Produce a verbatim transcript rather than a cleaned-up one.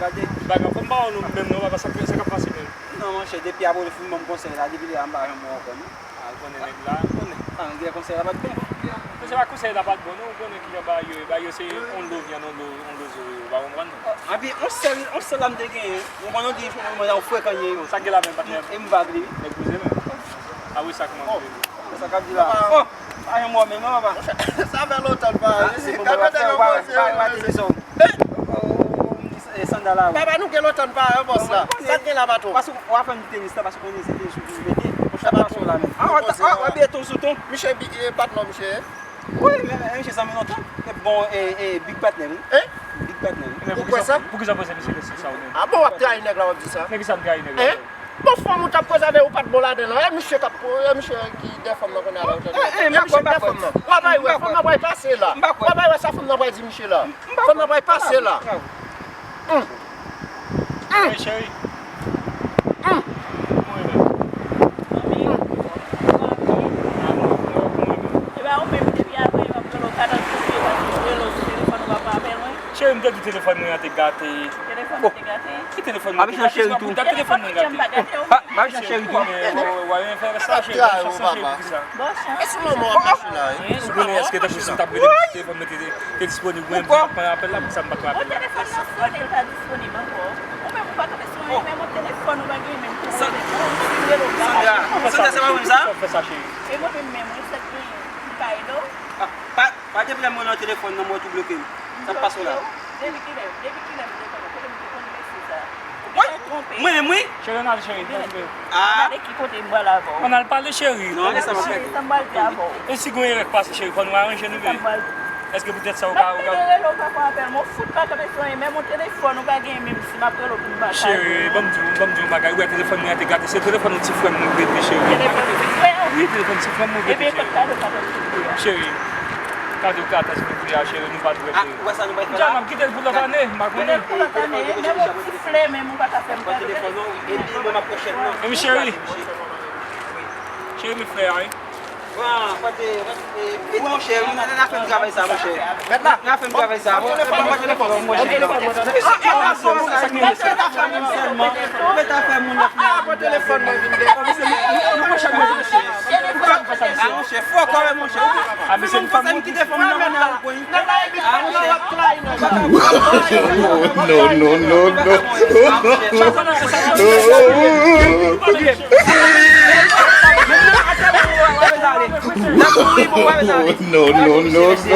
Gade. Bagay, fò m pa wè nou menm non, papa, sa k, sa k ap pase menm? Non, monchè, depi Apollo fin ban m konsèy la, depi lè a m pa janm wè w ankò non. A, ou konnen nèg la, ou konnen. A, gen konsèy la pa t bon. Men se pa konsèy la pa t bon non, ou konnen kijan bagay yo ye, bagay yo se on lo vyann, on lo, on lo zo yo, ou pa konprann non. Anpi, on sèl, on sèl la m te genyen, ou konn nou di mwen yon frekan ye. Sa k gen la menm, patnè? E m vag li wi. Nèg bouze menm. A wi, sa k manke. Sa k ap di la? Oh! Pa yon mò menm non, papa. Sa fè lontan l pa ale. Gade nèg yo poze yo. E sandal la wi. Papa, nou gen lontan n pa wè bòs la. Sa k gen la, patwon? Paske w ap fè m tenis la, paske w konnen se tenis ou vin mete. Ou chak patwon la menm. A, w ap biye ton sou ton. Miche, patnè, miche. Wi, men, men, miche zanmi lontan. E bon, e, e, big patnè wi. Big patnè wi. Ou kwè sa? Poukisa w poze misye kesyon sa ou menm? A bon, w ap trayi nèg la, w ap di sa? Nan kisa m trayi nèg la? Bon, fanm ou t ap koze avè ou pa t bon ladan l, e misye k ap, e misye ki dèyè fanm nan kounye a la, ou tande? E misye k dèyè fanm nan. W ap al wè, fanm nan pral pase la. W ap al wè sa fanm nan pral di misye la. Fanm nan pral pase la. Hey, cheri. Mwen menm. Mwen menm. Mwen menm. E pa ou menm depi avan yo ap rele w katòz kote, yo ap rele w sou telefòn, ou pa pran apèl mwen. Cheri, m te di telefòn mwen an te gate. Telefòn mwen te gate. Ki telefòn mwen te gate? Telefòn mwen ki jan m pa gate w? Pa, pa jan cheri tou. Bon, chans. Ou konnen èske tankou si m t ap rele telefòn mwen te, te disponib, mwen m pa pran apèl la, poukisa m pa pran apèl la? Telefòn nan sonnen, l pa disponib ankò. Ou menm ou pa kanpe sou anyen, menm yon telefòn ou pa gen menm pou ou rele. Sandra, Sandra, se pa mwen sa? Sa w fè sa, cheri? E mwen menm, menm, resèt mwen, m pa ede w. Pa, pa gen pwoblèm, mwen nan telefòn nan, mwen tou bloke m. Sa k pase w la? Depi kilè? Depi kilè m te konnen? Kote m te konn mesye sa? Ou gentan twonpe. Mwen menm wi. Cheri, ann al, cheri. Gade ki kote m pral avè w. Ann al pale, cheri. Non, men sa m ap fè. Sa m pral di avè w. E si gen yon erè k pase, cheri, fò nou aranje nou, bebe. Èske poutèt sa ou ka, ou ka... M ap rele w pa pran apèl mwen, ou fout pa kanpe sou anyen, menm yon telefòn ou pa gen menm. M ap rele w pou m ba kado. Cheri, ban m di w, ban m di w yon bagay. Ou wè telefòn mwen an te gate. Se telefòn yon ti frè m mwen prete, cheri. Telefòn ti frè w? Wi, telefòn ti frè m mwen prete, cheri. Ebyen, kot kado, kado ti frè a? Cheri, kado, kado ti frè a, cheri, nou pa t wè, cheri. Ou wè sa nou bay fè la? M ap kite l pou lòt ane, m pa konnen. Kite l pou lòt ane, menm yon ti flè, menm ou pa ka fè m kado. Telefòn non, epi mwen m ap pran chèn nan. Menm cheri. Cheri, men flè a, wi. Pran, pote, pote, wi, monchè, wi, n a, n a fè m travay sa, monchè. Mèt la. N a fè m travay sa. Bon, telefòn, telefòn, monchè. Sa k gen, sa k gen sèlman. Ou mèt a fè moun nan. Ah, bon, telefòn mwen vin de. Ah, monchè, fò kòrè, monchè. Ah, monchè, fò kòrè, monchè. Ah, men se yon fanm mwen ki te fè m nan. Non, non, non, non. Non, non, non, non.